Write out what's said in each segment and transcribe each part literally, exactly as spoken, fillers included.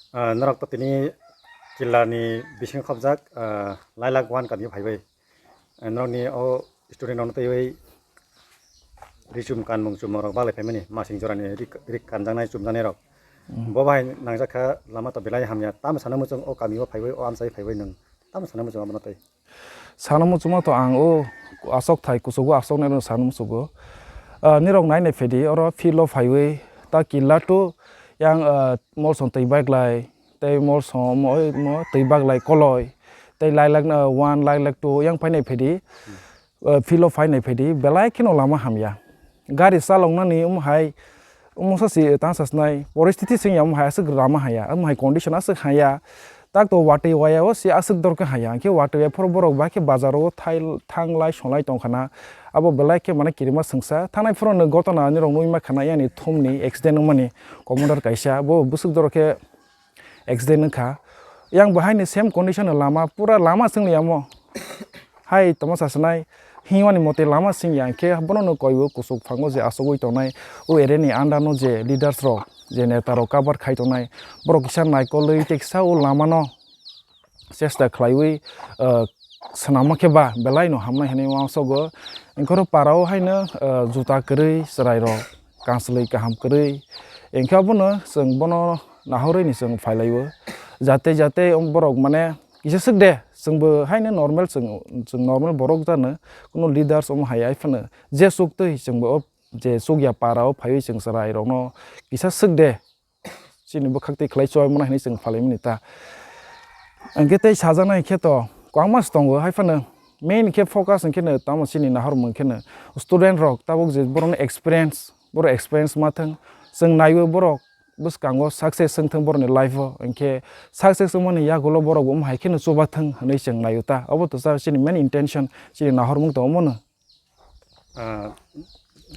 Ah, norok to tini killa ni bisingo khopjak, ah, Lailak one kami o phaibai. Ah, norokni o student rokno twiwi richum kanmung chumung rok baglai phaimani, masing jorani rik, rik kanjaknai chumjaknai rok. Hmm. Bo bai nangjak kha, lama to belai hamya. Tamo sana muchung o kami o phaiwi, o amchai phaiwi nwng tamo sana muchung abono tei? Sana muchungma to ang o aswk thai kuchugo aswk nai rw sana muchugo. Ah, nirok nai nai phedi oro field o phaiwi ta killa to yang, ah, molsong twi baglai tei molsong mo, mo twi baglai koloi tei Lailak, ah, one Lailak two yang phai nai phedi, ah, field o phai nai phedi belai kheno lama hamya. Gari chaloknani omo hai, omo sa si tang sasnai, poristiti sing ya omo hai aswk rama haya, omo hai condition aswk haya. Tak to watwi waya o si aswk dor khe haya, hwnkhe watwi waya phoro borok ba khe bazar o thai, thanglai songlai tong khana. Abo belai khe mane kirima swngsa. Thangnai phoro no gotona nirok nugwi ma khana, yani thumni accident wngmani commander kaisa, bo bwswk dor khe accident wngkha. Yang bo haini same condition no lama, pura lama swngliya mo. Hai tongma sasinai, himani mote lama singya, hwnkhe bono no koibo kuchuk phango je achugwi tongnai, o area ni under no je leaders rok, je neta rok cover khai tongnai, borok kisa naikolwi tei kisa o lama no chesta khlaiwi, ah, swnamma khe ba belai no hamnai hinwi uansukgo. Hwnkhe oro para o haino, ah, juta kwrwi chwrai rok, kanslwi kaham kwrwi. Hwnkhe abono chwng bono nahorwi ni chwng phailaio. Jate jate borok mane kisa swk de, chwngbo haino normal, chwng, chwng normal borok jano, kuno leaders omo hai phano je chuk twi chwngbo o je chukya para o phaiwi chwng chwrai rokno kisa swk de. Chini bwkhak twi khlai choi mano hinwi chwng phalaimani ta. Hwnkhe tei sajaknai khe to kwbangma se tongo, hai phano main khe focus hwnkhe no tamo chini nahormung khe no student rok tabuk je borokno experience, borok experience ma thwng, chwng naiwi borok bwskango success wng thwng borokni life o, hwnkhe success wngmani yagulo borok bo omo hai kheno chuba thwng hinwi chwng naio ta. Obo to cha chini main intention, chini nahormung to omo no. Ah,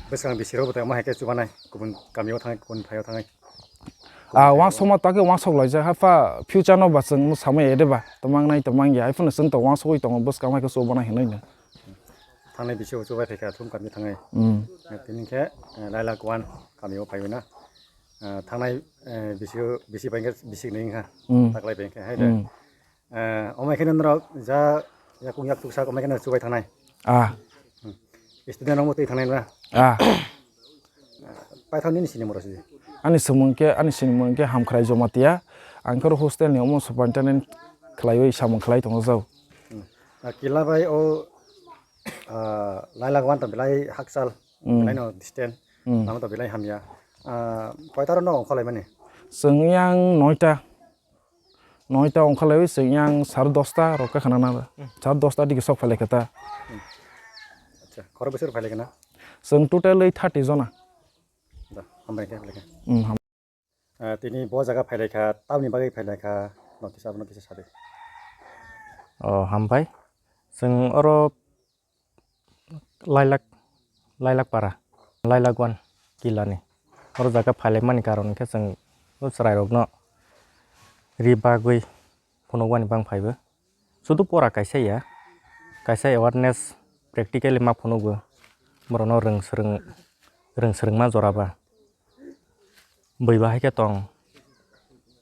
bwskang bisi rok bo tongma hai khe chubanai, kubun kami o thangai, kubun phai o thangai. Ah, wansukma ta khe wansuk laijak, hapha future no ba chwng no samai ede ba, tongmang nai tongmang ya, hai phano chwng to wansugwi tongo, bwskang hai khe chubanai hinwi no. Thangnai bisi o chubai phai kha, thum kami thangai. Hmm. Tini khe, eh, Lailak one kami o phaiwi na. Ah, thangnai, eh, bisi o, bisi bai khe bisi nai kha, hmm, taklai bai khe, hai de. Hmm. Eh, omo khe norok ja yakung yaktuk sak omo khe chubai thangnai. Ah. Hmm. Student rok twi thangnai na? Ah. Paithak nini sinimung rok si? Ani simung khe, ani sinimung khe Hamkhrai Jomatia. Ang khe hostel ni omo superintendent khlaiwi samung khlai tongo jau. Hmm. Ah, kila bai o, ah, Lailak one to belai hakchal, hmm, belai no distant, hmm, lama to belai hamya. Ah, koita rok no ongkhorlai mani? Chwng yang noita. Noita ongkha laiwi chwng yang sar dosta rok khe khna nang. Hmm. Sar dosta digi sok phai lai kha ta. Hmm. Acha, khorok bwswk phai lai kha na? Chwng totally thirty jona. Da, hambai khe phai lai kha. Hmm, ham- Ah, tini bo jaga phai lai kha, tamni bagwi phai lai kha, no kisa, abono kisa sadi. Oh, hambai. Chwng oro Lailak, Lailak para, Lailak one kila ni. Oro jaga phailaimani karon khe chwng o chwrairokno ri bagwi phunukmani bang phaibo. Sudu pora kaisa ya, kaisa awareness practically ma phunukgo. Borokno rwng swrwng, rwng swrwngma jora ba. Bui bahai khe tong,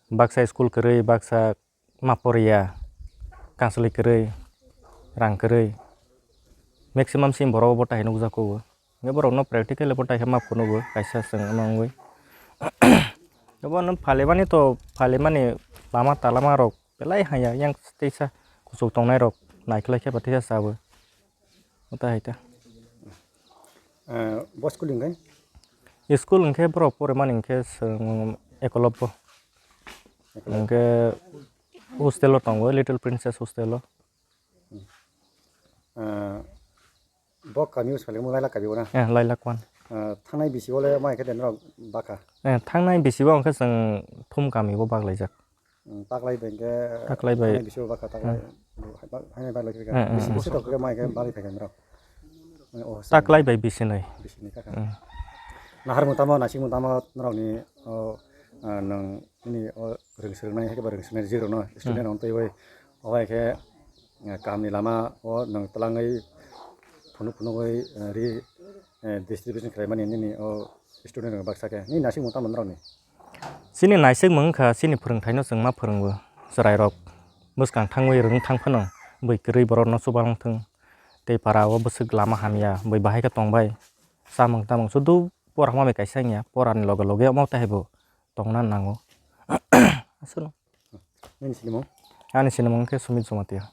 baksa school kwrwi, baksa ma poriya, kansoloi kwrwi, rang kwrwi, maximum simi borok bo tai nukjakgo. Hwnkhe borokno practical bo tai khe ma phunugo, kaisa chwng wngwi. Bono phalimani to, phalimani lama talama rok belai haya, yang teisa kuchuk tongnai rok naikhlai khe ba teisa chawi. Ota hai ta. Eh, bo school hwnkhe? School hwnkhe borok porimani hwnkhe chwng Ekolobbo. Ekolobbo. Hwnkhe hostel o tongo, Little Princess hostel o. Eh, bo kami o swlaimung Lailak kami o na? Eh, Lailak one. Eh, thangnai bisi o le ma hwnkhe de norok bakha? Eh, thangnai bisi o hwnkhe chwng Thum kami o baklaijak. Hmm, taklai bai hwnkhe taklai bai. Thangnai bisi o bakha taklai. Hmm. Hai, hai, hai, hai, hai, hmm, hmm, bisi hmm. Bisi tok khe ma hwnkhe bari phai kha norok. Oh, taklai bai bisinai. Bisinai kaka. Hmm. Naharmung tamo, naisingmung tamo norokni, oh, ah, nwng nini, oh, rwng swrwngnai, hai khe ba rwng swrwngnai rwng swrwngnai rok twiwi, oh, hai khe, ah, kahamni lama o nwng twlangwi phunuk phunugwi, ah, ri, eh, distribution khlaimani nini, oh, student rok baksa khe. Nini naisingmung tamo norokni? Chini naisik mung kha, chini phwrwngthaino chwng ma phwrwngo. Chwrairok bwskang thangwi rwng thang phano bui kwrwi borokno chuba wng thung. Tei para o bwswk lama hamya, bui bahai khe tongbai. Chamung tamung sudu pora ma bai kaisa wngya, porani loge loge omo tei bo tongna nango. Aswkno. Nini sinimung? Ani sinimung khe Sumit Jamatia.